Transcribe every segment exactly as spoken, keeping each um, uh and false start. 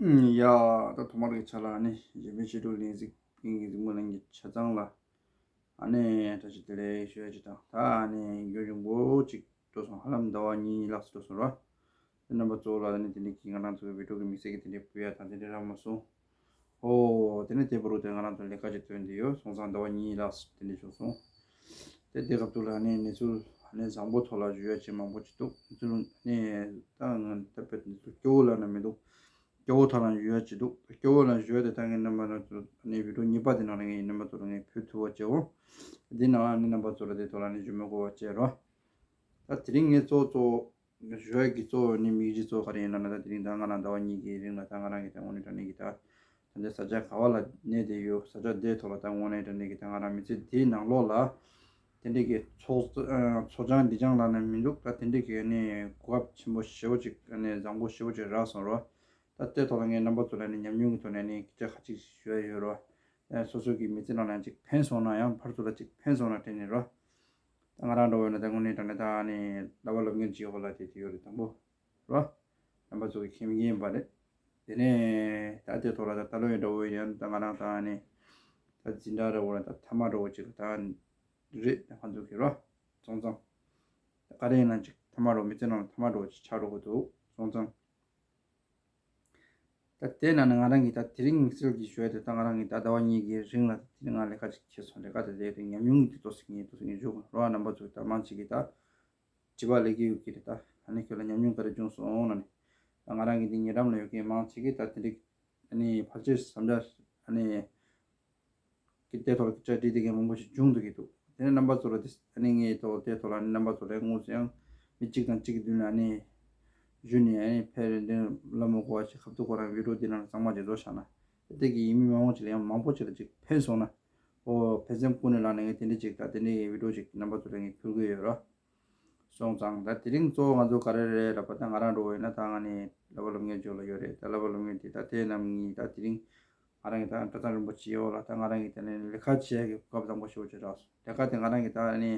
ཡ། ད་ཐོག་མར་གྱི་ཆ་ལ་ནི་གཞན་ཕན་ཆེད་དུ་ལན་གཟིགས་པའི་གཟིགས་མོ་ལེན་གྱི་ཆ་ཚང་ལ་ཨ་ནི་བཀྲ་ཤིས་བདེ་ལེགས་ཞུ་ཡ་ཅིག་དང་། ད་ཨ་ནི་རྒྱུན་རིང་པོ་ཅིག་འགྲོ་སོང་། ཧ་ལམ་ཟླ་བ་གཉིས་ལྷག་ཙམ་འགྲོ་སོང་ར། དེ་རྣམ་པ་ཚོ་ལ་ནི་དེ་ནི་གི་ང་རང་ཚོའི་བི་ཌིའོ་གི་དམིགས་བསལ་གྱི་དེ་འདྲའི་ཕུལ་ཡ་དང་དེ་འདྲའི་རག་མ་སོང་། ཨོ། དེ་ནས་དེ་བར་དུ་དེ་ང་རང་ཚོ་ལས་ཀ་ཅིག་ཐོན་བསྡད་ཡོད། སོང་ཙང་ཟླ་བ་གཉིས་ལྷག་དེ་འདྲ་བྱུང་སོང་། དེ་དེ་སྐབས་དུ་ལ་ནི་གནས་ཚུལ་ནི་བཟང་པོ་ཐོག་ལ་ཞུ་ཡ་ཅིག་མང་པོ་ཅིག་འདུག་གནས་ཚུལ་ནི་ད་ང་ད་དཔེ་གནས་ཚུལ་སྐྱོ་བོ་ལབ་ན་མི་འདུག་སྐྱོ་བོ་ཐོག་ལ་ཞུ་ཡ་ཅིག་འདུག་སྐྱོ་བོ་ལ་ཞུ་ཡ་དེ་ད་ངའི་རྣམ་པ་ཚོ་ནི་བི་ཌིའོ་གཉིས་པ་དེ་ནང་ལ་ངའི་རྣམ་པ་ཚོ་ལ་ངས་ཕུལ་ཐུབ་པ་བྱེད་འོང་། དེ་ནང་ལ་ནི་རྣམ་པ་ཚོ་ལ་དེ་ཐོག་ལ་ནི་ཞུ་མི་དགོས་པ་བྱེད་རོགས། ད་དེ་རིང་ངས་གཙོ་བོ་གཙོ་བོ་ཞུ་ཡ་གི་གཙོ་བོ་ནི་དམིགས་གཞི་གཙོ་བོ་ག་རེ་ཡིན་ན་ན། ད་དེ་རིང་ད་ང་རང་ཟླ་བ་གཉིས་ཀྱི་རིང་ལ་ད་ང་རང་གི་ད་དངོས་གནས་དྲང་གནས་ཀྱི་ད་ད་ལྟ་ས་ཆ་ག་བ་ལ་གནས་བསྡད་ཡོད། ས་ཆ་དེའི་ཐོག་ལ་ད་དངོས་གནས་དྲང་གནས་ཀྱི་ད་ང་རང་མི་ཚེ་དེའི་ནང་ལོགས་ལ་དེ་འདྲས་ཀྱི་ཚོགས་ཚོགས་ཆང་འདི་ཆང་ལབ་ན་མི་འདུག་ད་དེ་འདྲས་ཀྱི་ནི་གོ་སྐབས་ཆེན་པོ་ཞེ་པོ་ཅིག་ནི་བཟང་པོ་ཞེ་པོ་ཅིག་རག་སོང་རོ། ད་དེའི་ཐོག་ལ་ངས་རྣམ་པ་ཚོ་ལ་ནི་ཉམས་མྱོང་གི་ཐོག་ནས་ནི་སྐད་ཆ་ཁ་ཅིག་ཞུ་ཡ་ཡོད་རོ། ཨ་སོ་སོ་གི་མི་ཚེ་ནང་ལ་ཅིག་ཕན་སོང་ན་ཡང་ཕར་ཚུར་ལ་ཅིག་ཕན་སོང་ན་དྲན་ནས་རོ། ད་ང་རང་འདྲ་བོ་ཡིན་ན་ད་དངོས་གནས་དྲང་གནས་ད་ནི་བསླབ་པ་སློབ་གཉེར་བྱེད་ཡོད་ལ་དེ་དེ་ཡོད་རེད། དང་པོ་རོ། རྣམ་པ་ཚོ་གི་མཁྱེན་མཁྱེན་པ་རེད། དེ་ནས་ད་དེ་ཐོག་ལ་ད་ད་ལོ་ཡི་འདྲ་བོ་ཡིན་ན་ད་ང་རང་ད་ནི་ད་འཛིན་གྲྭ་འདྲ་བོ་ལ་ད་ཐ་མ་འདྲ་བོ་ཅིག་ད་རེད། ད་ང་ཚོ་གི་རོ། སོང་ཙང་ད་ག་རེ་ཡིན་ན་ཅིག་ཐ་མ་འདྲ་བོ་མི་ཚེ་ནང་ལ་ཐ་མ་འདྲ་བོ་ཅིག་ཆགས་འགྲོ་གི་འདུག་སོང་ཙང་། ད་དེ་ན་ནི་ང་རང་གིས་ད་དེ་རིང་དམིགས་བསལ་གྱི་ཞུ་ཡ་དེ་ད་ང་རང་གིས་ད་ཟླ་བ་གཉིས་ཀྱི་རིང་ལ་དེ་རིང་ང་ལས་ཀ་ཅིག་བྱས་སོང་། ལས་ཀ་དེ་དེ་རིང་ཉམས་མྱོང་གི་དེ་ཏོག་ཙམ་ངས་ཏོག་ཙམ་ངས་བརྗོད་དགོས་རོགས། རྣམ་པ་ཚོས་ད་མང་ཆེ་གིས་ད་བྱིས་པ་ལས་ཀའི་ཡུལ་གྱི་རེད། ད་ཨ་ནི་ཁྱོད་ལ་ཉམས་མྱོང་ག་རེ་བྱུང་སོང་ན་ནི། ད་ང་རང་གི་འདི་ཉེ་འགྲམ་ལ་ཡོད་མཁན་མང་ཆེ་གིས་ད་དེ་འདྲའི་ཨ་ནི་ཕལ་ཆེར་བསམ་འཆར་ཨ་ནི་གི་དེ་ཐོག་ལ་སྐད་ཆ་དྲིས་བསྡད་མཁན་མང་པོ་ཞིག་བྱུང་འདུག་གི་འདུག་དེ་ནས་རྣམ་པ་ཚོ་ལ་དེ་ཨ་ནི་ངའི་ཐོག་དེ་ཐོག་ལ་ཨ་ནི་རྣམ་པ་ཚོ་ལ་དངོས་སུ་ཡང་མི་གཅིག་དང་གཅིག་གི་མདུན་ལ་ཨ་ནི་བཞུགས་ནས་ཨ་ནི་ཕེབས་རེ་འདུན་ལ་མོ་གོ་བ་ཞིག་ཁ་ཐུག་ཁོ་རང་བི་ཌིའོ་འདི་ནང་གཙང་མ་ཅིག་བཟོ་བཞག་ན། དེ་གི་ཡིན་མིན་མང་པོ་ཅིག་ལ་ཡང་མང་པོ་ཅིག་ལ་ཅིག་ཕན་སོང་ན། ཨོ་ཕན་སེམས་ཀུན་ནས་བསླངས་ནས་ངས་དེ་འདྲ་ཅིག་ད་དེ་འདྲའི་བི་ཌིའོ་ཅིག་རྣམ་པ་ཚོ་ལ་ངས་ཕུལ་གི་ཡོད་རོ། སོང་ཙང་ད་དེ་རིང་གཙོ་བོ་ང་ཚོ་ག་རེ་རེད་ལབ་པ་ད་ང་རང་འགྲོ་བས་ན་ད་ང་ནི་བསླབ་པ་སློབ་གཉེར་ཅོག་ལ་ཡོད་རེད། ད་བསླབ་པ་སློབ་གཉེར་དེ་ད་དེ་རྣམ་གཉིས་ད་དེ་རིང་ང་རང་གི་ད་གྲྭ་ཚང་རིན་པོ་ཆེ་ཡོད་ལ་ད་ང་རང་གི་དེ་ནས་ལས་ཀ་བྱེད་ཡ་གི་གོ་སྐབས་བཟང་པོ་ཞེ་པོ་ཅིག་རག་སོང་། ལས་ཀ་དེ་ང་རང་གི་ད་ནི་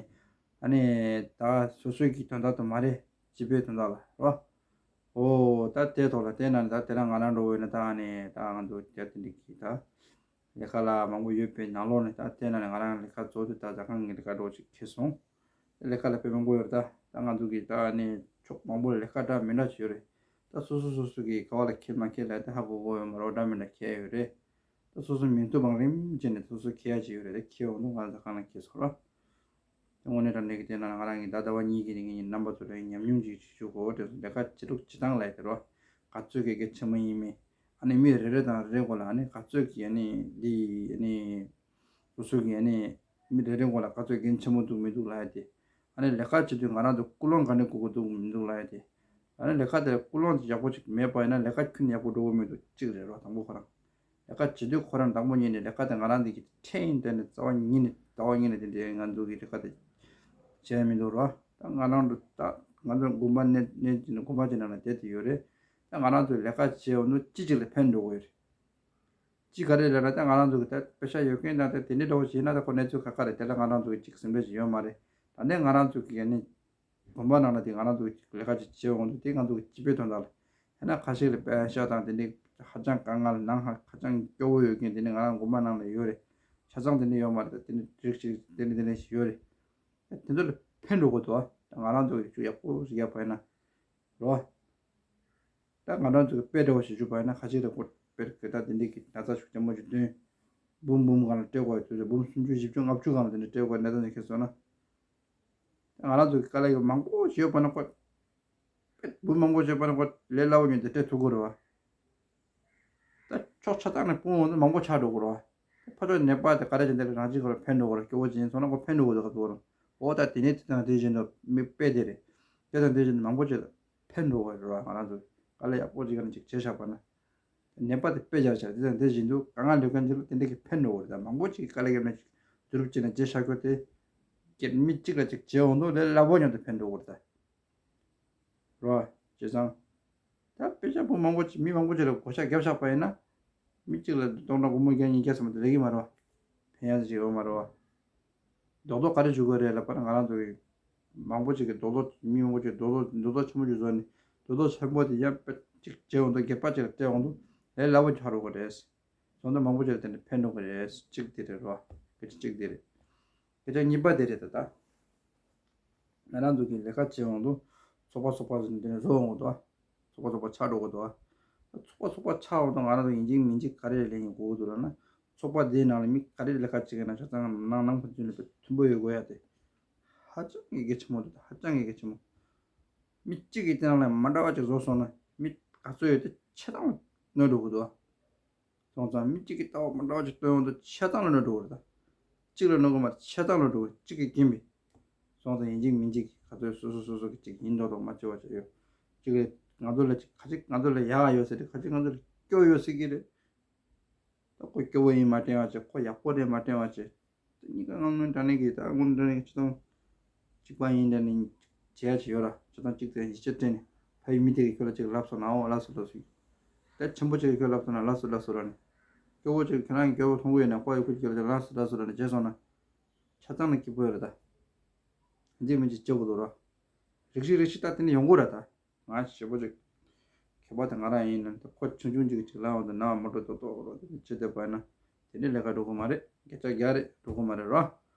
ཨ་ནི་ད་སོ་སོའི་གི་དོན་དག་ཏུ་མ་རེད། སྤྱི་པའི་དོན་དག་ལ་རོ། ཨོ་ད་དེ་ཐོག་ལ་དེ་ན་ནི་ད་དེ་རང་ང་རང་འགྲོ་བས་ན་ད་ནི་ད་ང་ཚོ་དེ་འདྲ་གི་ད། ལས་ཀ་ལ་མང་པོ་ཡོད་པའི་ནང་ལོགས་ནས་ད་དེ་ན་ནི་ང་རང་ལས་ཀ་གཙོ་བོ་དེ་ད་ཟ་ཁང་གི་ལས་ཀ་འདྲ་བོ་ཅིག་འཁེལ་སོང་། ལས་ཀ་ལ་དཔེ་མང་པོ་ཡོད་རེད། ད་ད་ང་ཚོ་གི་ད་ནི་ཕྱོགས་མང་པོ་ལ་ལས་ཀ་འདྲ་མི་འདྲ་ཅིག་ཡོད་རེད། ད་སོ་སོ་སོ་སོ་གི་ག་བ་ལ་འཁེལ་མ་འཁེལ་ལ་ད་ཧ་གོ་གོ་ཡོད་མ་རེད། འདྲ་མི་འདྲ་འཁེལ་ཡོད་རེད། ད་སོ་སོ་མི་ཐུབ་པའང་རིམ་བྱས་ནས་སོ་སོ་འཁེལ་ཡ་ཅིག་ཡོད་རེད། ད་འཁེལ་འོང་དུས་ང་ཚོ་ཟ་ཁང་ལ་འཁེལ་སོང་ར། དངོས་གནས་དྲང་གནས་ཀྱི་དེ་ན་ང་རང་གི་ད་ཟླ་བ་གཉིས་ཀྱི་རིང་གི་རྣམ་པ་ཚོ་ལ་ཉམས་མྱོང་ཅིག་ཞུ་དགོས་དེ་ལས་ཀ་བྱེད་ལུགས་བྱེད་སྟངས་ལ་དེ་རོ། ག་ཚོད་གི་གལ་ཆེན་པོ་ཡིན་མིན། ཨ་ནི་མི་རེ་རེ་དང་རེ་རེ་མགོ་ལ་ཨ་ནི་ག་ཚོད་ཀྱི་ཨ་ནི་འདི་ཨ་ནི་སོ་སོ་གི་ཨ་ནི་མི་རེ་རེ་མགོ་ལ་ག་ཚོད་འགན་ཆེན་པོ་འདུག་མི་འདུག་ལབ་ཡ་དེ། ཨ་ནི་ལས་ཀ་བྱེད་དུས་ང་རང་ཚོ་ཀུན་སློང་ག་འདྲ་དགོས་ཀྱི་འདུག་མི་འདུག་ལབ་ཡ་དེ། ཨ་ནི་ལས་ཀ་དེར་ཀུན་སློང་དེ་ཡག་པོ་ཅིག་མེད་པ་ཡིན་ན་ལས་ཀ་ཁྱོན་ནས་ཡག་པོ་འགྲོ་གི་མི་འདུག་གཅིག་རེད་རོ། དང་པོ་ཁོ་རང་། ལས་ཀ་བྱེད་དུས་ཁོ་རང་དང་པོ་ཉིད་ནས་ལས་ཀ་དེ་ང་རང་འདི་གི་ཁྲལ་ཡིན་དྲན་ནས་རྩ་བ་ཉིད་ནས་ཟླ་བ་གཉིས་ནས་དེ་འདྲའི་ང་ཚོ་གི་ལས་ཀ་དེ་བྱས་མི་འདུག་རོ། ད་ང་རང་ཚོ་ད་ང་ཚོ་དགོན་པ་ནས་ནས་དགོན་པ་ཅིག་ནང་ལ་བསྡད་དེ་ཡོད་རེད། ད་ང་རང་ཚོའི་ལས་ཀ་བྱས་འོང་དུས་ཅི་ཅིག་ལ་ཕན་འགྲོ་གི་ཡོད་རེད། ཅི་ག་རེ་རེད་ལབ་ན་ད་ང་རང་ཚོ་གི་ད་པེ་ཤ་ཡོད་མཁན་དང་ད་དེ་འདྲའི་འདྲ་བོ་བྱས་ན་ད་ཁོ་གནས་ཚུལ་ཁག་ཁག་རེད། དེ་ལ་ང་རང་ཚོ་གི་ཅིག་སེམས་ཁྲལ་ཞིག་ཡོད་མ་རེད། ད་ནས་ང་རང་ཚོ་གི་ཨ་ནི་དགོན་པ་ནང་ལ་དེ་ང་རང་ཚོ་གི་ལས་ཀ་ཅིག་བྱེད་འོང་དུས་དེ་ང་ཚོ་གི་སྤྱི་པའི་དོན་དག་ལ་ཡང་ན་ཁ་ཤས་ལ་པེ་ཤ་དང་དེ་འདྲའི་ཧ་ཅང་དཀའ་ངལ་ནང་ཧ་ཧ་ཅང་སྐྱོ་བོ་ཡོད་མཁན་དེ་འདྲ་ང་རང་དགོན་པ་ནང་ལ་ཡོད་རེད། ཆ་ཚང་དེ་འདྲ་ཡོད་མ་རེད། ད་དེ་འདྲ་རིགས་ཅིག་དེ་འདྲ་དེ་འདྲ་ཞིག་ཡོད་རེད། དེ་ཚོ་ལ་ཕན་འགྲོ་གི་འདུག་ད་ང་རང་ཚོ་གི་ཅིག་ཡག་པོ་ཞིག་ཡག་པ་ཡིན་ན་རོ། ད་ང་རང་ཚོ་གི་དཔེ་འདྲ་བོ་ཞིག་བཞག་པ་ཡིན་ན་ཁ་ཤས་ལ་ཀོ་དཔེར་གི་ད་དེ་འདྲའི་གི་ན་ཚ་ཤུགས་ཆེན་པོ་ཞིག་ཐོན། འབུམ་འབུམ་སྒང་ལ་སྤྲད་དགོས་ཡོད་དུས་འབུམ་སུམ་ཅུ་བཞི་བཅུ་ལྔ་བཅུ་སྒང་ལ་དེ་འདྲ་སྤྲད་དགོས་ཡོད་གནས་སྟངས་ཅིག་འཁེལ་སོང་ན། ད་ང་རང་ཚོ་གི་དཀའ་ལས་ཀྱི་མང་པོ་ཞིག་ཡོད་པ་ན་ཀོ། དཔེ་འབུམ་མང་པོ་ཞིག་ཡོད་པ་ན་ཀོ་ལས་སླ་བོ་ཉིད་དེ་སྤྲད་ཐུབ་ཀྱི་རེད་བ། ད་ཕྱོགས་ཆ་ཚང་ནས་སྤུངས་འོང་དུས་མང་པོ་ཆགས་འགྲོ་གི་རེད་བ། ཕ་ཕྱོགས་ནད་པ་དེ་ག་རེ་བྱས་འདི་ལ་རང་བཞིན་ཁོ་ལ་ཕན་འགྲོ་གི་རེད། སྐྱོ་བོ་བྱས་སོང་ན་ཁོ་ཕན་འགྲོ་གི་རེད་ག་ཚོད་རེད། འོ་ད་དེ་ནས་དེ་དང་དེ་བཞིན་དུ་མི་དཔེ་དེ་རེད། དེ་དང་དེ་བཞིན་དུ་མང་པོ་ཅིག་ལ་ཕན་འགྲོ་གི་རེད་བ། ང་རང་ཚོ་དཀའ་ལས་ཡག་པོ་ཅིག་ག་ནས་ཅིག་བྱས་བཞག་པ་ན། ནད་པ་དེ་དཔེ་སྦྱར་བྱས་དེ་དང་དེ་བཞིན་དུ་དཀའ་ངལ་ཡོད་མཁན་ཅིག་ལ་དེ་འདྲ་གི་ཕན་འགྲོ་གི་རེད། ད་མང་པོ་ཅིག་གི་དཀའ་ལས་བརྒྱབ་ནས་ཅིག་བསྡུ་རུབ་བྱས་ནས་བྱས་བཞག་རྒྱུ་དེ། ཀྱེ་མི་གཅིག་ལ་ཅིག་བྱས་འོང་དུས་ལས་སླ་པོ་མཉམ་དུ་ཕན་འགྲོ་གི་རེད་ད། རོ། བྱས་ཙང་། ད་དཔེ་ཆ་པོ་མང་པོ་ཅིག་མི་མང་པོ་ཅིག་ལ་བགོ་བཤའ་བརྒྱབ་བཞག་པ་ཡིན་ན། མི་གཅིག་ལ་སྟོང་ཕྲག་སྒོར་མོ་བརྒྱ་ཉིས་བརྒྱ་ཙམ་དེ་རག་གི་མ་རེད་བ། ཕན་ཡག་ཅིག་ཡོད་མ་རེད་བ། རྡོག་རྡོག་ག་རེ་ཞུ་དགོས་རེད་ལབ་པ་ན་ང་རང་ཚོ་གི་མང་པོ་ཅིག་གི་རྡོག་རྡོག་མི་མང་པོ་ཅིག་རྡོག་རྡོག་རྡོག་རྡོག་ཆེན་པོ་ཅིག་བཟོས་ནས་རྡོག་རྡོག་ཆེན་པོ་དེ་ཡང་དཔེ་ཅིག་བྱས་འོང་དུས་སྒེར་པ་ཅིག་ལ་སྤྲད་འོང་དུས། ལས་སླ་པོ་ཆགས་འགྲོ་གི་རེད། སོང་ཙང་མང་པོ་ཅིག་ལ་དེ་འདྲ་ཕན་འགྲོ་གི་རེད། གཅིག་དེ་རེད་རོ། སྐད་ཆ་གཅིག་དེ་རེད། སྐད་ཆ་གཉིས་པ་དེ་རེད་ད། ད་ང་རང་ཚོ་གི་ལས་ཀ་བྱེད་ཡོང་དུས་ཚོགས་པ་ཚོགས་པ་ཟེར་ནས་དེ་ནས་བཟོ་འོང་གི་འདུག་ཚོགས་པ་ཚོགས་པ་ཆགས་འགྲོ་གི་འདུག་ཚོགས་པ་ཚོགས་པ་ཆགས་འོང་དུས་ང་རང་ཚོ་ཡིན་གཅིག་མིན་གཅིག་ག་རེ་ལས་ཡིན་དགོས་ཀྱི་འདུག་ལབ་ན། ཚོགས་པ་དེའི་ནང་ལ་མི་ག་རེ་ལས་ཀ་བྱེད་མཁན་ན་ཆ་ཚང་ནང་ནང་ཕན་ཚུན་ལ་མཐུན་པོ་ཡོད་དགོས་ཡ་དེ། ཧ་ཅང་གི་གལ་ཆེན་པོ་འདུག་ཧ་ཅང་གི་གལ་ཆེན་པོ། མི་གཅིག་གིས་དེ་ནང་ལ་མ་འདྲ་བ་ཅིག་བཟོ་སོང་ན་མི་ག་ཚོད་ཡོད་དེ་ཆ་ཚང་གནོད་འགྲོ་གི་འདུག་སོང་ཙང་མི་གཅིག་གིས་ལྟ་བ་མ་འདྲ་བ་ཅིག་སྟོན་ཡོང་དུས་ཆ་ཚང་ལ་གནོད་འགྲོ་གི་རེད་ད། གཅིག་ལ་གནོད་གི་མ་རེད། ཆ་ཚང་ལ་འགྲོ་གི་རེད། གཅིག་གིས་རྐྱེན་པས། སོང་ཙང་ཡིན་གཅིག་མིན་གཅིག་ག་ཚོད་སོ་སོ་སོ་སོ་གི་གཅིག་ཡིན་མདོག་མདོག་མ་བྱེད་པ་བྱས་ཡོད། གཅིག་ལ་ང་ཚོ་ལ་གཅིག་ག་ཅིག་ང་ཚོ་ལ་ཡག་ཡོད་ཟེར་ཏེ་ག་ཅིག་ང་ཚོ་ལ་སྐྱོ་ཡོད་ཟེར་གི་རེད། ད་ཁོ་སྐྱོ་བོ་ཡིན་མ་དྲན་པ་བྱས། ཁོ་ཡག་པོ་རེད་མ་དྲན་པ་བྱས། ད་གཉིས་ཀ་ང་སྔོན་དྲང་གནས་ཀྱི་ད་སྔོན་དྲང་གནས་ཀྱི་ཆ་ཚང་གཅིག་པ་ཡིན་དྲན་ནས་བྱེད་ཡ་ཅིག་ཡོད་ར། ཆ་ཚང་གཅིག་དང་ཡིད་ཆེས་སྤྲད་ནས་ཕ་ཡུལ་མི་དེ་གིས་ཁྱོད་ལ་ཅིག་ལབ་སོང་ན་འོ་ལགས་སོ་ལགས་སོ་ཡིན། ད་ཆེན་པོ་ཅིག་གིས་ཁྱོད་ལབ་སོང་ན་ལགས་སོ་ལགས་སོ་ལབ་ནས། སྐྱོ་བོ་ཅིག་ཁྱོད་རང་གི་སྐྱོ་བོ་མཐོང་གི་ཡོད་ན་ཁོ་ཡི་ཁུར་ཁྱོད་ལ་ཅིག་ལགས་སོ་ལགས་སོ་ལབ་ནས་བྱས་སོང་ན། ཆ་ཚང་ལ་སྐྱིད་པོ་ཡོད་རེད་ད། འདི་མི་ཅིག་བྱེད་དགོས་འདུག་ར། རིག་རིག་རིག་ཤི་ད་དེ་ནས་ཡོང་གི་རེད་ད། ང་ཞེ་པོ་ཅིག་ཁྱད་པར་དེ་ང་རང་ཡིན་ན་ད་ཁོ་ཆུང་ཆུང་ཅིག་ཅིག་ལབ་འོང་དུས་ནང་མ་འགྲོ་ཏོག་ཏོག་རོ་དེ་བྱེད་བསྡད་པ་ཡིན་ན། དེ་ནས་ལས་ཀ་འགྲོ་གི་མ་རེད། བརྒྱ་ཆ་བརྒྱ་རེད། འགྲོ་གི་མ་རེད་རོ།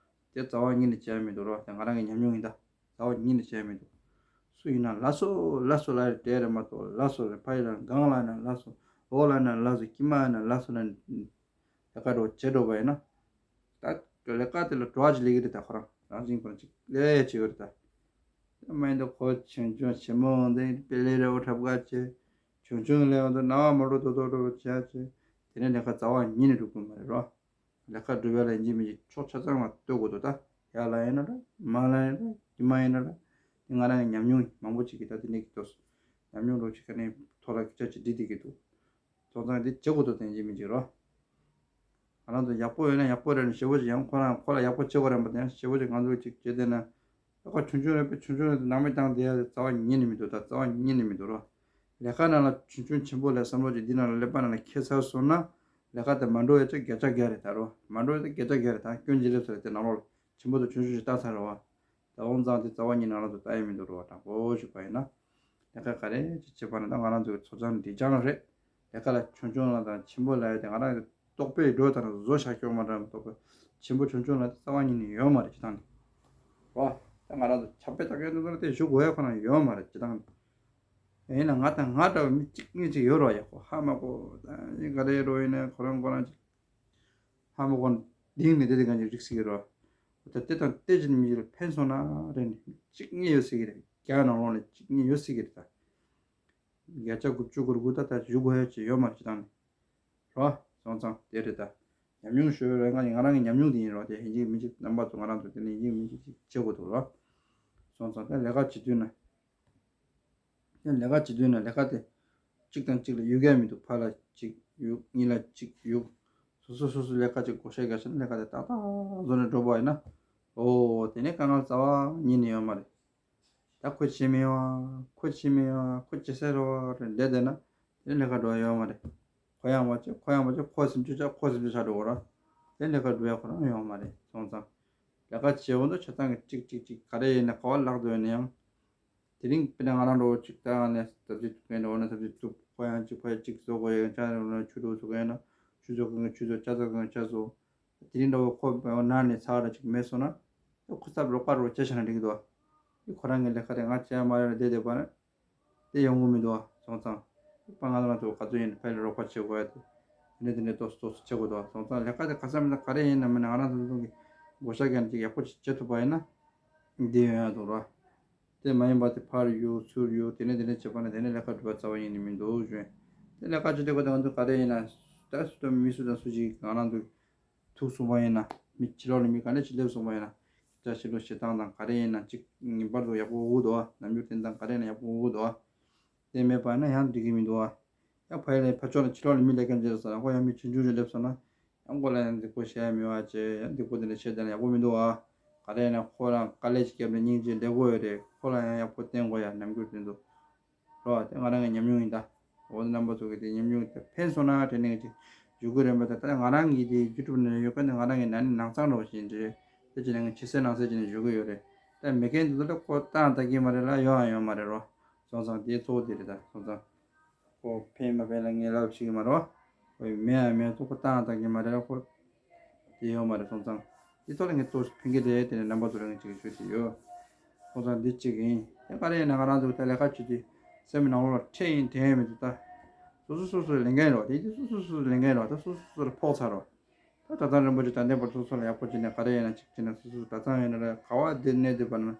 དེ་རྩ་བ་ཉིད་ནས་བྱས་མི་འདུག་རོ། དེ་ང་རང་གི་ཉམས་མྱོང་ཡིན་ད། རྩ་བ་ཉིད་ནས་བྱས་མི་འདུག་སུ་ཡིན་ན་ལགས་སོ་ལགས་སོ་ལབ་རེད་དྲན་རེད་མ་གཏོགས་ལགས་སོ་རེད། ཕ་ཡིན་ན་གང་ལབ་ན་ལགས་སོ། འོ་ལབ་ན་ལགས་སོ། ཀྱི་མ་ཡིན་ན་ལགས་སོ་ལབ་ནས། ལས་ཀ་འགྲོ་བྱེད་འགྲོ་བ་ཡིན་ན། ད་ལས་ཀ་དེ་ལ་བྲོ་བ་ཅིག་སླེབས་ཀྱི་རེད་ད། ཁོ་རང་རང་བཞིན་ཁོ་རང་ཅིག་སླེབས་ཡ་ཅིག་ཡོད་རེད་ད། དེ་མ་ཡིན་ད་ཁོ་ཆུང་ཆུང་ཆེན་མོ་འོང་དེ་དཔེ་ལས་རེ་བ་འཁྲབ་ག་བྱེད། ཆུང་ཆུང་ལས་འོང་དུས་རྣ་བ་མ་འགྲོ་ཏོག་ཏོག་འགྲོ་བྱེད་ཡ་བྱེད། དེ་ནས་ལས་ཀ་རྩ་བ་ཉིད་ནས་འགྲུབ་ཀྱི་མ་རེད་རོ། ལས་ཀ་སྒྲུབ་ཡ་ལ་ཡིན་གཅིག་མིན་གཅིག་ཕྱོགས་ཆ་ཚང་ལ་ལྟོས་དགོས་འདུག་ད། ཡར་ལ་ཡིན་ན་འདྲ། མར་ལ་ཡིན་ན་འདྲ། ཀྱི་མ་ཡིན་ན་འདྲ། དེ་ང་རང་གི་ཉམས་མྱོང་ཡིན། མང་པོ་ཅིག་གིས་ད་དེ་ནས་ཀྱི་ཏོག་ཙམ་ཉམས་མྱོང་འདྲ་བོ་ཅིག་ག་ནས་ཐོག་ལ་སྐད་ཆ་ཅིག་འདྲི་བསྡད་ཀྱི་འདུག་སོང་ཙང་འདི་བྱེད་དགོས་འདུག་དེ་ཡིན་གཅིག་མིན་གཅིག་རོ། ང་རང་ཚོ་ཡག་པོ་ཡོད་ན་ཡག་པོ་རེད་ནས་ཞེ་པོ་ཅིག་ཡང་ཁོ་རང་ཁོ་ལ་ཡག་པོ་བྱེད་དགོས་རེད་པ། དེ་ཡང་ཞེ་པོ་ཅིག་ང་ཚོ་ཅིག་བྱེད་བསྡད་ན། ད་ཁོ་ཆུང་ཆུང་རེད་པས། ཆུང་ཆུང་རེད་དེ་ནང་མི་བཏང་བསྡད་ཡ་རྩ་བ་ཉིད་ནས་མི་འདུག་ད་རྩ་བ་ཉིད་ནས་མི་འདུག་རོ། ལས་ཀ་ནང་ལ་ཆུང་ཆུང་ཆེན་པོ་ལས་བསམ་བློ་ཅིག་འདི་ནང་ལ་ཀླད་པ་ནང་ལ་འཁྱེར་ཚར་སོང་ན། ལས་ཀ་དེ་མ་འགྲོ་ཡ་ཅིག་བརྒྱ་ཆ་བརྒྱ་རེད་ད་རོ། མ་འགྲོ་ཡ་དེ་བརྒྱ་ཆ་བརྒྱ་རེད་ད། སྐྱོན་ཅིག་སླེབས་ཚར་རེད་དེ་ནང་ལོགས་ལ། ཆེན་པོ་དང་ཆུང་ཆུང་ཞིག་ལྟ་ཚར་རེད་བ། ད་འོང་ཙང་དེ་རྩ་བ་ཉིད་ནང་ལ་དུ་ལྟ་ཡ་མི་འདུག་རོ། དྲང་པོ་ཞིག་པ་ཡིན་ན། ལས་ཀ་ག་རེ་ཅིག་བྱེད་པ་ན་ད་ང་རང་ཚོའི་ཚོ་ཚང་འདི་ཅང་རེད། ལས་ཀ་ལ་ཆུང་ཆུང་ལ་དང་ཆེན་པོ་ལ་ཡ་དེ་ང་རང་གི་རྟོག་པས་འགྲོ་དང་བཟོ་བཞག་སྐྱོ་མ་འདྲ་མ་གཏོགས་པ། ཆེན་པོ་ཆུང་ཆུང་ལ་དེ་རྩ་བ་ཉིད་ནས་ཡོད་མ་རེད་སྤྱི་བཏང་ནས། རོ། ད་ང་རང་ཚོ་ཆབ་དཔེ་ལྟ་མཁན་ཚོ་ལ་དེ་ཞུ་དགོས་ཡ་ཁོ་ན་ཡོད་མ་རེད་སྤྱི་བཏང་ནས། ཡིན་ན་ང་དང་ང་འདྲ་བ་མི་གཅིག་གཉིས་ཅིག་ཡོད་རོ། ཡག་པོ་ཧ་མ་གོ་ད་ཡིན་ག་རེ་རོ། ཡིན་ན་ཁོ་རང་ཁོ་རང་ཅིག་ཧ་མ་གོ་ན་དེང་ནས་དེ་དེ་ག་ནས་རིག་སྲིད་ཀྱི་རོ། ད་དེ་དང་དེ་ཅིག་མི་ཡིར་ཕན་སོང་ན་རེ་ནས་གཅིག་གཉིས་ཡོད་སྲིད་ཀྱི་རེད། བརྒྱ་ནང་ལོགས་ནས་གཅིག་གཉིས་ཡོད་སྲིད་ཀྱི་རེད་ད། བརྒྱ་ཆ་དགུ་བཅུ་གོ་དགུ་ད་ད་ཞུ་དགོས་ཡ་ཅིག་ཡོད་མ་རེད་སྤྱི་བཏང་ནས། རོ། སོང་ཙང་དེ་རེད་ད། ཉམས་མྱོང་ཞུ་རོ། ང་ང་རང་གི་ཉམས་མྱོང་དེ་ཡིན་རོ། དེ་ཡིན་གཅིག་མིན་གཅིག་རྣམ་པ་ཚོ་ང་རང་ཚོ་དེ་ནས་ཡིན་གཅིག་མིན་གཅིག་ཅིག་བྱེད་དགོས་འདུག་རོ། སོང་ཙང་ད་ལས་ཀ་བྱེད་དུས་ན། ཡང་ལས་ཀ་བྱེད་དུས་ན་ལས་ཀ་དེ་གཅིག་དང་གཅིག་ལ་གཡུག་ཡ་མི་འདུག་ཕར་ལ་གཅིག་གཡུག་གཉིས་ལ་གཅིག་གཡུག་སོ་སོ་སོ་སོའི་ལས་ཀ་ཅིག་བགོ་བཤའ་རྒྱག་བྱས་ན་ལས་ཀ་དེ་ཏག་ཏག་བཟོ་ནས་འགྲོ་བ་ཡིན་ན། ཨོ་དེ་ནས་དཀའ་ངལ་རྩ་བ་ཉིད་ནས་ཡོད་མ་རེད། ད་ཁོ་བྱེད་མི་ཡོང་ཨ། ཁོ་བྱེད་མི་ཡོང་ཨ། ཁོ་བྱེད་ས་རེད་བ་རེད་བསྡད་བསྡད་ན་དེ་ནས་ལས་ཀ་འགྲོ་ཡ་ཡོད་མ་རེད། ཁོ་ཡང་མ་བྱེད་ཁོ་ཡང་མ་བྱེད་ཁོ་སེམས་ཅན་ཆགས་ཁོ་སེམས་ཅན་ཆགས་འགྲོ་གོ་ར། དེ་ལས་ཀ་འགྲོ་ཡ་ཁོ་རང་ཡོང་མ་རེད། སོང་ཙང་། ལས་ཀ་བྱེད་འོང་དུས་ཆ་ཚང་གི་གཅིག་གཅིག་གཅིག་ག་རེ་ཡིན་ན་ག་བ་ལག་ཏུ་ཡོད་ན་ཡང་། དེ་རིང་དཔེར་ན་ང་རང་འདྲ་བོ་གཅིག་ད་ང་ནས་ཐབས་ཇུས་ཐུབ་མཁན་འདྲ་བོ་ན་ཐབས་ཇུས་ཐུབ། ཁོ་ཡང་གཅིག་ཕ་ཡ་གཅིག་བཟོ་དགོས་ཡ་ཡང་ཆ་རེ་བོ་ན་ཆུ་འགྲོ་བཟོ་དགོས་ཡ་ན་ཆུ་བཟོ་དགོས་ཡ་ཆུ་བཟོ། ཇ་བཟོ་དགོས་ཡ་ཇ་བཟོ། དེ་རིང་འདྲ་བོ་ཁོ་ན་ནས་ཚ་བ་ར་གཅིག་མེད་སོང་ན། ཁོ་ཚབ་རོགས་པ་རོགས་བྱས་བྱས་ན་འགྲིག་གི་འདུག་བ། ཁོ་རང་གི་ལས་ཀ་དེ་ང་བྱས་མ་རེད་བསྡད་བསྡད་པ་ན། དེ་ཡོང་གི་མི་འདུག་བ། སོང་ཙང་། དཔེ་ང་རང་ཚོ་ག་ཚོད་ཡིན་ཕ་ཡུལ་རོགས་པ་བྱེད་དགོས་ཡ་དེ། དེ་ནས་དེ་ནས་ཏོག་ཙམ་ཏོག་ཙམ་བྱེད་དགོས་འདུག་བ། སོང་ཙང་ལས་ཀ་དེ་ག་ས་མི་ན་ག་རེ་ཡིན་ན་མིན་ན་ང་རང་ཚོ་ཚོ་གི་བགོ་བཤའ་རྒྱག་ནས་ཅིག་ཡག་པོ་ཅིག་བྱེད་ཐུབ་པ་ཡིན་ན། འདི་ཡོང་ཡ་འདུག་ར། དེ་མ་ཡིན་པ་དེ་ཕར་གཡུག་ཚུར་གཡུག་དེ་ནས་དེ་ནས་བྱེད་པ་ན་དེ་ནས་ལས་ཀ་འགྲུབ་པ་རྩ་བ་ཡིན་ནི་མི་འདུག་ཞུ། དེ་ལས་ཀ་བྱེད་དུས་ག་དེ་ང་ཚོ་ག་རེ་ཡིན་ན། ད་སུ་དང་མི་སུ་དང་སུ་ཞིག་ང་རང་ཚོ་ཐུག་སོང་བ་ཡིན་ན། མི་ཕྱི་ལོགས་ལ་མི་ག་འདྲ་ཞིག་སླེབས་སོང་བ་ཡིན་ན། ཅ་ཕྱི་ལོགས་བྱེད་སྟངས་དང་ག་རེ་ཡིན་ན་གཅིག་ངེས་པར་དུ་ཡག་པོ་འོག་འདུག་བ། ནམ་རྒྱུན་དེ་དང་ག་རེ་ཡིན་ན་ཡག་པོ་འོག་འདུག་བ། དེ་མེད་པ་ན་ཡང་འགྲིག་གི་མི་འདུག་བ། ཡང་ཕ་ཡུལ་ལ་ཕར་ཕྱོགས་ལ་ཕྱི་ལོགས་ལ་མི་སླེབས་མཁན་ཅིག་རེད་ཟེར་ན་ཁོ་ཡང་མི་ཆུང་ཆུང་ཞིག་སླེབས་སོང་ན། ཡང་ཁོ་ལ་ཡང་འདི་ཁོ་བཤད་ཡ་མི་བ་བྱས་ཡང་འདི་ཁོ་དེ་འདྲ་བཤད་བསྡད་ན་ཡག་པོ་མི་འདུག་བ། ག་རེ་ཡིན་ན་ཁོ་རང་དཀའ་ལས་ཅིག་བརྒྱབ་ནས་སྙིང་རྗེ་ལས་དགོས་ཡོད་རེད། ཁོ་ལ་ཡང་ཡག་པོ་བསྟན་དགོས་ཡ་ནམ་རྒྱུན་དེ་འདུག་རོ། དེ་ང་རང་གི་ཉམས་མྱོང་ཡིན་ད། འོ་དེ་རྣམ་པ་ཚོ་གི་དེ་ཉམས་མྱོང་དེ་ཕན་སོང་ན་དྲན་ནས་ཅིག་བཞུགས་ཀྱི་རེད་པ། ད་ལྟ་ང་རང་གི་དེ་ཡུ་ཊུབ་ནང་ཡོད་མཁན་དེ་ང་རང་གི་ན་ནིང་ནང་ཚང་འདྲ་བོ་ཞིག་ཡིན་དེ་རེད། དེ་ཅི་ནས་ཕྱི་གསལ་ནང་གསལ་བྱས་ནས་བཞུགས་ཀྱི་ཡོད་རེད། ད་མེད་མཁན་དེ་ཚོ་ལ་ཁོ་ལྟ་ཡང་ལྟ་གི་མ་རེད་ལ་ཡོང་ཡང་ཡོང་མ་རེད་རོ། སོང་ཙང་དེ་གཙོ་བོ་དེ་རེད་ད། སོང་ཙང་། ཁོ་ཕན་མ་ཕན་ལ་ངས་ལབ་ཤེས་ཀྱི་མ་རེད་བ། ཁོ་མེད་ཡ་མེད་ཚོ་ཁོ་བཏང་བཏང་གི་མ་རེད་ཁོ། དེ་ཡོད་མ་རེད་སོང་ཙང་། དེ་ཐོག་ལ་ངས་ཏོག་ཙམ་ཕན་གྱི་རེད་དེ་ནས་རྣམ་པ་ཚོ་ལ་ངས་ཅིག་ཞུ་དེ་ཡོད། སོང་ཙང་འདི་གཅིག་ཡིན། དེ་ག་རེ་ཡིན་ན་ང་རང་ཚོ་ད་ལས་ཀ་བྱེད་དུས་སེམས་ནང་ལོགས་ལ་ཁྲེལ་ཡིན་དྲན་ཡིན་མི་འདུག་ད། སོ་སོ་སོ་སོའི་ལས་འགན་རེད་བ། དེ་དེ་སོ་སོ་སོ་སོའི་ལས་འགན་རེད་བ། ད་སོ་སོ་སོ་སོ་ལ་ཕོག་ཚར་རོ། ད་གྲྭ་ཚང་རིན་པོ་ཆེ་ད་ལྟའི་བར་དུ་སོ་སོ་ལ་ཡག་པོ་བྱས་ནས་ག་རེ་ཡིན་ན་ཅིག་བྱས་ནས་སོ་སོ་གྲྭ་ཚང་ཡིན་ན་རེད་ག་བ་དེ་གནས་དུས་བར་ན་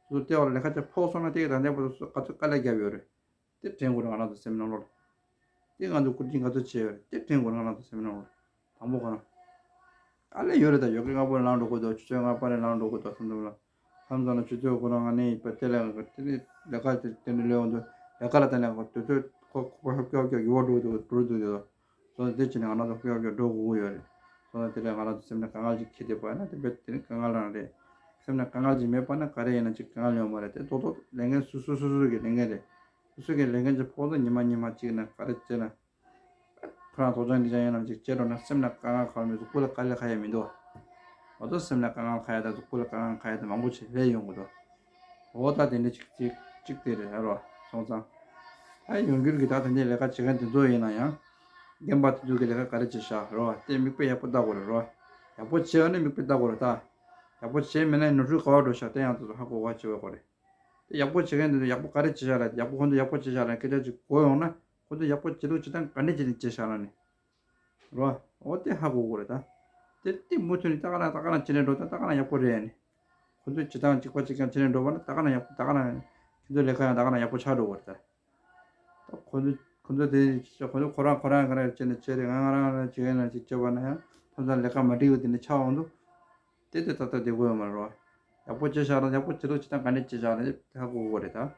སོ་སོ་ལྟེ་བ་ལ་ལས་ཀ་བྱེད་ཕོག་སོང་ན་དེ་ག་ལྟའི་བར་དུ་སོ་སོ་ག་ཚོད་དཀའ་ལས་བརྒྱབ་ཡོད་རེད། དེ་དྲན་དགོས་རེད་ང་རང་ཚོ་སེམས་ནང་ལོགས་ལ། དེ་ང་ཚོ་བཀུར་སྟི་ག་ཚོད་བྱས་ཡོད་རེད་དེ་དྲན་དགོས་རེད་ང་རང་ཚོ་སེམས་ནང་ལོགས་ལ། དང་པོ་ཁོ་རང་། དཀའ་ལས་ཡོད་རེད་ད་ཡོད་ཀྱི་སྔ་པོ་ལངས་འགྲོ་དགོས་འདུག་ཆུ་ཚོད་ལྔ་པ་རེ་ལངས་འགྲོ་དགོས་འདུག་སེམས་ནང་ལ། མཚམས་མཚམས་ལ་ཆུ་ཚོད་ཁོ་རང་ང་ནི་ཡིན་པ་དེ་ལས་ང་དེ་ནི་ལས་ཀ་དེ་དེ་ནི་ལས་འོང་འདུག་ལས་ཀ་ལ་ད་ནས་ཁོ་དུས་ཚོད་ཁོ་ཁོ་ཧབ་ཀྱོག་ཀྱོག་ཡུ་བ་འགྲོ་འདུག་འགྲོ་འདུག་དེ། སོང་ཙང་དེ་བྱས་ནས་ང་རང་ཚོ་ཧབ་ཀྱོག་ཀྱོག་འགྲོ་དགོས་ཀྱི་ཡོད་རེད། སོང་ཙང་དེ་ལས་ང་རང་ཚོ་སེམས་ནས་དཀའ་ངལ་ཅིག་འཁྱེར་བསྡད་པ་ཡིན་ན་དེ་རྦད་དེ་ནི་དཀའ་ངལ་རང་རེད། སེམས་ནས་དཀའ་ངལ་ཅིག་མེད་པ་ན་ག་རེ་ཡིན་ན་ཅིག་དཀའ་ངལ་ཡོད་མ་རེད་དེ་ཏོག་ཏོག་ལས་འགན་སོ་སོ་སོ་སོ་གི་ལས་འགན་རེད། སོ་སོ་གི་ལས་འགན་ཅིག་ཕོག་ན་ཉི་མ་ཉི་མ་གཅིག་ན་ག་རེ་བྱས་ན། ཁོ་རང་ཐོག་ཅང་འདི་ཅང་ཡོད་ན་ཅིག་བྱེད་འགྲོ་ན་སེམས་ནས་དཀའ་ངལ་ཁག་མི་འདུག་སྐུ་ལ་དཀའ་ལས་ཁག་ཡ་མི་འདུག་འོ་ཐོག་སེམས་ནས་དཀའ་ངལ་ཁག་ཡ་དང་སྐུ་ལ་དཀའ་ངལ་ཁག་ཡ་དང་མང་པོ་ཞིག་སླེབས་ཡོང་གི་འདུག་འོ་ད་དེ་འདྲ་ཅིག་ཅིག་ཅིག་དེ་རེད་ཧ་རོ་སོང་ཙང་། ཨ་ཡོང་འགྱུར་གྱི་ད་ད་འདི་ལས་ཀ་བྱེད་མཁན་དེ་ཚོ་ཡིན་ན་ཡང་། རྒན་པ་དེ་ཚོ་གི་ལས་ཀ་ག་རེ་བྱེད་ཤག་རོ་དེ་མིག་དཔེ་ཡག་པོ་ལྟ་དགོས་རེད་རོ། ཡག་པོ་བྱས་ཡོད་ན་མིག་དཔེ་ལྟ་དགོས་རེད་ད། ཡག་པོ་བྱས་མེད་ན་ནོར་འཁྲུལ་ག་བ་འགྲོ་ཤག་དེ་ཡང་དེ་ཚོ་ཧ་གོ་ག་བྱེད་དགོས་རེད། དེ་ཡག་པོ་བྱེད་མཁན་དེ་ཚོ་ཡག་པོ་ག་རེ་བྱེད་ཤག་ལ་ཡག་པོ་ཁོང་ཚོ་ཡག་པོ་བྱེད་ཤག་ལ་སྐད་ཆ་ཅིག་གོ་ཡོང་ན་ཁོང་ཚོ་ཡག་པོ་བྱེད་ལུགས་བྱེད་སྟངས་ག་འདྲ་བྱེད་ནས་བྱེད་ཤག་ལ་ནི། རོ། འོ་དེ་ཧ་གོ་དགོས་རེད་ད། དེ་དེ་མུ་མཐུད་ནས་ད་ག་རང་ད་ག་རང་བྱེད་ནས་འགྲོ་ད་ད་ག་རང་ཡག་པོ་རེད་ནི། ཁོང་ཚོས་བྱེད་སྟངས་གཅིག་པ་གཅིག་རྐྱང་བྱེད་ནས་འགྲོ་བ་ན་ད་ག་རང་ཡག་པོ་ད་ག་རང་ཁྱེད་ཚོའི་ལས་ཀ་ཡང་ད་ག་རང་ཡག་པོ་ཆགས་འགྲོ་དགོས་རེད་ད། ད་ཁོང་ཚོ་ཁོང་ཚོ་དེ་ཁོང་ཚོ་ཁོ་རང་ཁོ་རང་ག་རེ་བྱས་ནས་བྱས་རེད་ང་ང་རང་རང་བྱེད་ཡ་ན་ཅིག་བྱས་པ་ན་ཡང་ཐམས་ཅད་ལས་ཀ་མ་འགྲིག་པ་དེ་འདྲ་ཆགས་འོང་དུས། དེ་དེ་ད་ལྟ་བསྡད་དགོས་ཡོད་མ་རེད་བ། ཡག་པོ་བྱས་བཞག་ན་ཡག་པོ་བྱེད་ལུགས་བྱེད་སྟངས་ག་འདྲ་བྱས་བཞག་ན་དེ་ཧ་གོ་དགོས་རེད་ད།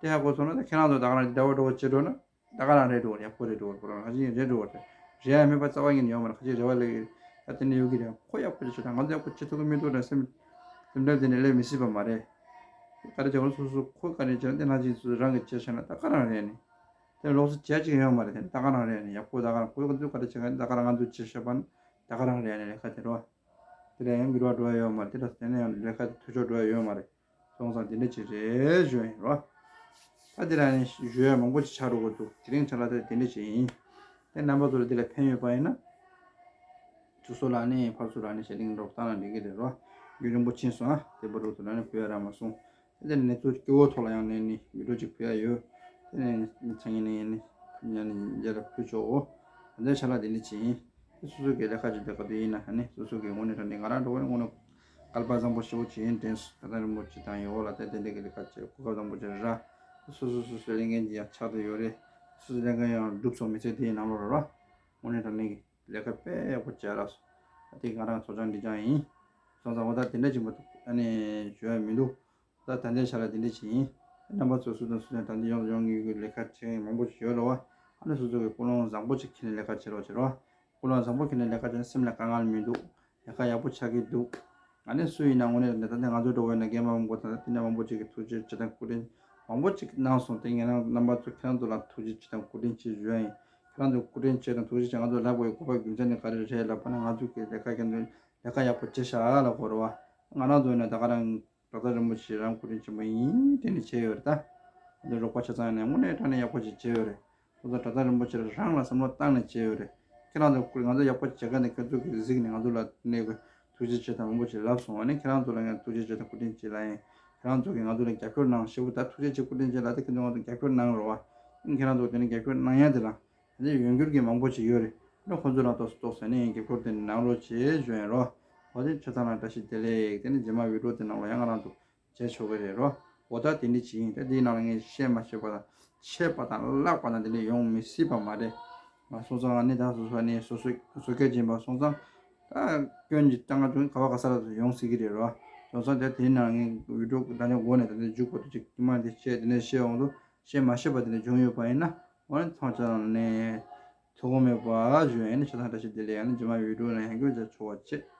དེ་ཧ་གོ་སོང་ན་ད་ཁྱེད་རང་ཚོ་ད་ག་རང་འདྲ་བོ་འདྲ་བོ་བྱེད་འགྲོ་ན་ད་ག་རང་རེད་འགྲོ་ཡག་པོ་རེད་འགྲོ་ཁོ་རང་ཁ་ཅིག་རེད་འགྲོ་རེད། རེད་ཡ་མེད་པ་རྩ་བ་ཉིད་ནས་ཡོད་མ་རེད་ཁ་ཅིག་རེ་བ་ལས་ཀྱི་ད་དེ་འདྲ་ཡོད་ཀྱི་རེད་ཁོ་ཡག་པོ་བྱེད་ཆོག་ད་ང་ཚོ་ཡག་པོ་བྱེད་ཐུབ་ཀྱི་མི་འདུག་ན་སེམས་སེམས་ཁྲལ་དེ་འདྲ་སླེབས་མི་སྲིད་པ་མ་རེད། ག་རེ་བྱེད་དགོས་སོ་སོ་ཁོ་ག་རེ་བྱེད་ན་དེ་ནང་བཞིན་སོ་སོ་རང་གིས་བྱས་བཞག་ན་ད་ག་རང་རེད་ནི། དེ་ལོགས་སུ་བྱས་ཅིག་ཡོད་མ་རེད་དེ་ནི་ད་ག་རང་རེད་ནི་ཡག་པོ་ད་ག་རང་ཁོ་ཚོ་ག་རེ་བྱེད་མཁན་ད་ག་རང་ང་ཚོས་བྱས་བཞག་པ་ནི་ད་ག་རང་རེད་ནི་ལས་ཀ་དེ་རོ། དེ་ལས་ཡང་འགྱུར་བ་འགྲོ་ཡ་ཡོད་མ་རེད་དེ་ལ་དེ་ནས་ཡང་ལས་ཀ་དེ་འཐུས་ཤོར་འགྲོ་ཡ་ཡོད་མ་རེད། སོང་ཙང་དེ་འདྲ་ཅིག་རེད་ཞུ་ཡ་ཡིན་རོ། ད་དེ་ལ་ནི་ཞུ་ཡ་མང་པོ་ཅིག་ཆགས་འགྲོ་གི་འདུག་དེ་རིང་ཆ་ལ་དེ་དེ་འདྲ་ཅིག་ཡིན། དེ་རྣམ་པ་ཚོ་ལ་དེ་ལ་ཕན་ཡོད་པ་ཡིན་ན། ཚུར་སོ་ལ་ནི་ཕར་ཚུར་ལ་ནི་ཞེ་གླིང་རོགས་བཏང་ན་འགྲིག་གི་རེད་རོ། རྒྱུན་རིང་པོ་ཕྱིན་སོང་ཨ་དེ་བར་དུ་ལ་ནི་བུ་ཡ་ར་མ་སོང་། དེ་ནས་ཚུར་སྐྱེ་བོ་ཐོག་ལ་ཡང་ནས་ནི་ཡུལ་གྲུ་ཅིག་ཕུལ་ཡ་ཡོད། དེ་ནས་ཚང་ཡིན་ནས་ནི་ཉ་ནི་རྒྱ་ལ་ཕུལ་ཆོག་འོ། དེ་ཆ་ལ་དེ་འདྲ་ཅིག་ཡིན། དེ་སོ་སོ་གི་ལས་ཀ་ཅིག་དེ་ག་དུས་ཡིན་ན་ཨ་ནི་སོ་སོ་གི་དངོས་གནས་དྲང་གནས་ང་རང་འགྲོ་བ་ནི་དངོས་གནས་སྐལ་པ་བཟང་པོ་ཞེ་པོ་ཅིག་ཡིན་དྲན་སོང་ད་ལྟ་རིན་པོ་ཆེ་དང་ཡོ་ལ་དེ་དེ་འདྲ་གི་ལས་ཀ་ཅིག་གོ་སྐབས་བཟང་པོ་ཅིག་རག་སོ་སོ་སོ་སོའི་ལས་འགན་ཅིག་ཡང་ཆགས་བསྡད་ཡོད་རེད། སོ་སོའི་ལས་འགན་ཡང་འགྲུབ་སོང་མི་ཚེ་དེའི་ནང་ལོགས་ར་ར། དངོས་གནས་དྲང་གནས་ཀྱི་ལས་ཀ་དཔེ་ཡག་པོ་བྱས་རག་སོང་། ད་དེ་ང་རང་ཚོ་ཅང་འདི་ཅང་ཡིན། སོང་ཙང་འོ་ད་དེ་འདྲ་ཅིག་མ་གཏོགས་ཨ་ནི་ཞུ་ཡ་མི་འདུག་ད་ད་ལྟའི་ཆ་ལ་དེ་འདྲ་ཅིག་ཡིན། རྣམ་པ་ཚོ་སུ་དང་སུ་དང་ད་འདི་ཡོང་ཡོང་གི་ལས་ཀ་བྱེད་མཁན་མང་པོ་ཞིག་ཡོད་རེད་བ། ཨ་ནི་སོ་སོ་གི་ཀུན་སློང་བཟང་པོ་ཅིག་འཁྱེར་ནས་ལས་ཀ་བྱེད་རོགས་བྱེད་རོགས། ཀུན་སློང་བཟང་པོ་འཁྱེར་ནས་ལས་ཀ་བྱས་ན་སེམས་ལ་དཀའ་ངལ་མི་འདུག་ལས་ཀ་ཡག་པོ་ཆགས་ཀྱི་འདུག་ཨ་ནི་སུ་ཡིན་ན་དངོས་གནས་ད་ལྟ་ང་ཚོ་འགྲོ་བའི་ན་རྒན་པ་མང་པོ་དང་དེ་ནས་མང་པོ་ཅིག་གིས་ཐུགས་རྗེ་ཆེ་དང་སྐུ་དྲིན་མང་པོ་ཅིག་གནང་སོང་། དེ་ངས་རང་རྣམ་པ་ཚོ་ཁྱེད་རང་ཚོ་ལ་ཐུགས་རྗེ་ཆེ་དང་སྐུ་དྲིན་ཆེ་ཞུ་ཡ་ཡིན། ཁྱེད་རང་ཚོ་སྐུ་དྲིན་ཆེ་དང་ཐུགས་རྗེ་ཆེ། ང་ཚོ་ལབ་དགོས་ཡ་དགོས་པ་རྒྱུ་མཚན་ནི་ག་རེ་རེད་ལབ་པ་ན་ང་ཚོ་གི་ལས་ཀ་ཁྱེད་ཚོས་ལས་ཀ་ཡག་པོ་བྱས་ཤག་ལབ་དགོས་རེད་བ། ང་རང་ཚོ་ཡིན་ན་ད་ག་རང་ད་ལྟ་རིན་པོ་ཆེ་རང་སྐུ་དྲིན་ཆེན་པོ་ཡིན་དེ་ནི་བྱས་ཡོད་རེད་ད། ང་ཚོ་རོགས་པ་ཆ་ཚང་ཡིན་ན་དངོས་གནས་དྲང་གནས་ཡག་པོ་ཞིག་བྱས་ཡོད་རེད། ཁོ་ཚོ་ད་ལྟ་རིན་པོ་ཆེ་རང་ལ་བསམ་བློ་བཏང་ནས་བྱས་ཡོད་རེད། ཁྱེད་རང་ཚོ་ང་ཚོ་ཡག་པོ་བྱེད་མཁན་དེ་ཁྱེད་ཚོ་གིས་གཟིགས་ནས་ང་ཚོ་ལ་ནས་ཐུགས་རྗེ་ཆེ་དང་རིན་པོ་ཆེ་ལབ་སོང་བ་ནི་ཁྱེད་རང་ཚོ་ལ་ཡང་ཐུགས་རྗེ་ཆེ་དང་སྐུ་དྲིན་ཆེ་ལབ་ཡིན། ཁྱེད་རང་ཚོ་གིས་ང་ཚོ་ལ་རྒྱབ་སྐྱོར་གནང་ཞེ་པོ་ད་ཐུགས་རྗེ་ཆེ་སྐུ་དྲིན་ཆེ་ལབ་ད་ཁྱེད་ཚོ་ང་ཚོ་རྒྱབ་སྐྱོར་གནང་རོགས་བ། ཁྱེད་རང་ཚོ་དེ་ནས་རྒྱབ་སྐྱོར་གནང་ཡ་དེ་ལ་དེ་ནས་ཡོང་རྒྱུར་གྱི་མང་པོ་ཞིག་ཡོད་རེད། ཨ་ནི་ཁོ་ཚོ་ལ་ཏོག་ཙམ་ཏོག་ཙམ་ནས་རྒྱབ་སྐྱོར་དེ་གནང་རོགས་བྱེད་ཞུ་ཡིན་རོགས། འོ་དེ་ཆ་ཚང་ལ་བཀྲ་ཤིས་བདེ་ལེགས། དེ་ནས་རྗེས་མ་བི་ཌིའོ་དེ་ནང་ལ་ཡང་ང་རང་ཚོ་བྱས་ཆོག་གི་རེད་རོ། འོ་ད་དེ་འདྲ་ཅིག་ཡིན། ད་འདིའི་ནང་ལ་ངས་བཤད་མ་ཤེས་པ་དང་ཆད་པ་དང་བརླག་པ་དང་དེ་འདྲ་ཡོང་མི་སྲིད་པ་མ་རེད། ང་སོང་ཙང་ཨ་ནི་ད་སོ་སོ་ནས་སོ་སོ་བཟོ་སྐད་ཅིག་ཡིན་པ་སོང་ཙང་ད་སྐྱོན་གྱི་གཏང་བྱུང་ག་བ་ག་ས་ལ་ཡོང་སྲིད་ཀྱི་རེད་རོ། སོང་ཙང་ད་དེའི་ནང་ངས་བི་ཌིའོ་ད་ནས་འགོ་ནས་ད་ནས་མཇུག་བར་དུ་ཅིག་དཀྱུས་མ་འདི་བཤད་དེ་འདྲ་བཤད་འོང་དུས་བཤད་མ་ཤེས་པ་དེ་འདྲ་བྱུང་ཡོད་པ་ཡིན་ན་འོ་ན་ཐང་ཆ་ནས་ཐུགས་ཁོམ་མེད་པ་བྱུང་ཡིན་ན་ཆ་ཚང་བཀྲ་ཤིས་བདེ་ལེགས། ཡང་ན་རྗེས་མ་བི་ཌིའོ་ནང་ཡང་བསྐྱར་མཇལ་ཆོག་པ་བྱེད།